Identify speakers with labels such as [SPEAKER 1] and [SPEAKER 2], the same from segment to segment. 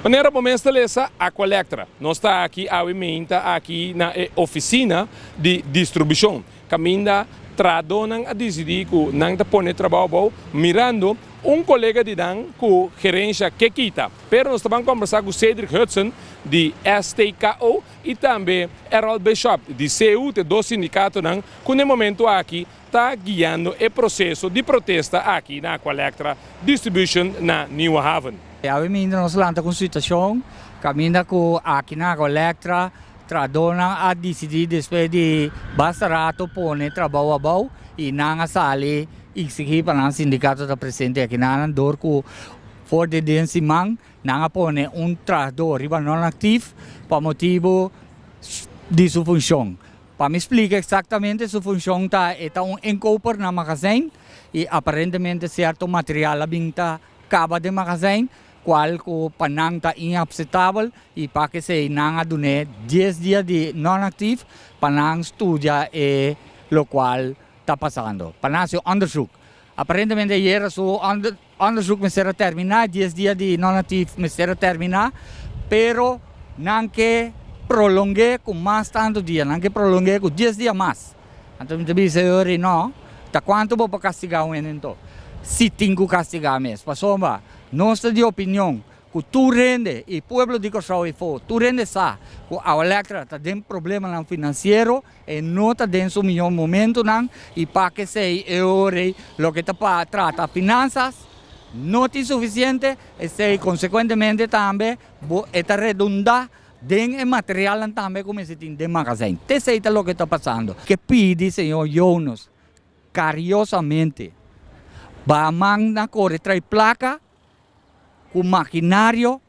[SPEAKER 1] Manera bo mes ta lesa, Aqualectra. Nos ta aki awe meinta aki na e ofisina di distribushon. Kaminda trahadónan a disidí ku nan ta pone trabou abou mirando un kolega di nan ku gerensha ke kita. Pero nos ta ban kombersá ku Cedric Hudson di STKO i tambe Errol Bishop di CU, te dos sindikatonan ku na e momentu aki ta guiando e proseso di protesta aki na Aqualectra Distribution na Nieuwe Haven.
[SPEAKER 2] Awe minda nos lanta ku un situashon kaminda ku aki na Aqualectra trahadónan a disidí despues di basta rato pone trabou abou i nan a sali eksigí pa nan sindikato ta presente aki nan dor ku for di den siman nan a pone un trahadó riba non-aktif pa motibu di su funshon. Pa mi splika eksaktamente su funshon ta e ta un inkoper na magazijn i aparentemente sierto material a bin ta kaba den magazijn kual ku pa nan ta inapsetabel i pa kesei nan a dun'é dies dia di non-aktif pa nan studia e lokual ta pasando, pa nan hasi un onderzoek. Aparentemente ayera su onderzoek mester a terminá, dies dia di non-aktif mester a terminá, pero nan ke prolong'é ku mas tantu dia, nan ke prolong'é ku dies dia mas. Anto mi ta bisa e ora no, ta kuantu bo por kastigá un hende anto? Si tin ku kastigá mes, pasobra nos ta di opinion ku tur hende i pueblo di Kòrsou efo, tur hende sa ku Aqualectra ta den problemanan finansiero, E no ta den su mihó momentunan i pa kesei e ora ei loke ta pa trata finansas no tin sufisiente, esei konsekuentemente tambe bo e ta redundá den e materialnan tambe ku mester tin den magazijn. T'esei ta loke ta pasando. Ke pidi señor Jonas kariosamente ba man na kore trai plaka ku makinario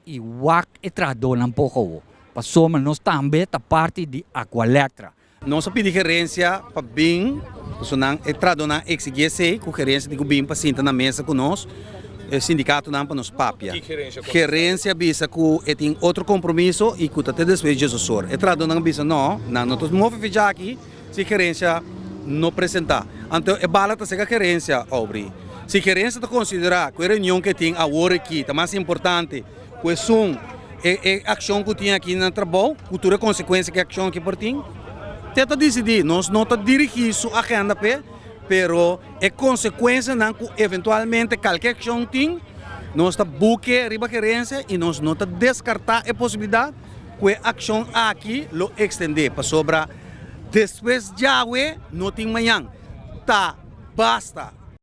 [SPEAKER 2] I wak e trahadónan poko awo, pasobra nos tambe ta parti di Aqualectra.
[SPEAKER 3] Nos a pidi gerencia pa bin, pasobra nan e trahadónan a exigi esey, cu gerencia tin cu bin pa sinta na mesa cu nos, e sindicatonan pa nos papia.
[SPEAKER 1] Ki gerencia contesta?
[SPEAKER 3] Gerencia a bisa cu e tin otro compromiso y cu ta te despues diesosor. E trahadónan a bisa no, nan no ta move fecha aki si gerencia no presenta. Anto e bala ta seca gerencia, Aubrey. Si gerencia ta considera cu e reunion cu e tin awor aki ta mas importante cu esun e e accion cu tin aki na trabou, cu tur e consecuencia cu e accion aki por tin, te ta dicidi. Nos no ta dirigi su agenda p'e, pero e consecuencianan cu eventualmente calke accion tin, nos ta buke riba gerencia y nos no ta descarta e posibilidad cu e accion aki lo extende, pasobra despues djawe no tin mañan. Ta basta!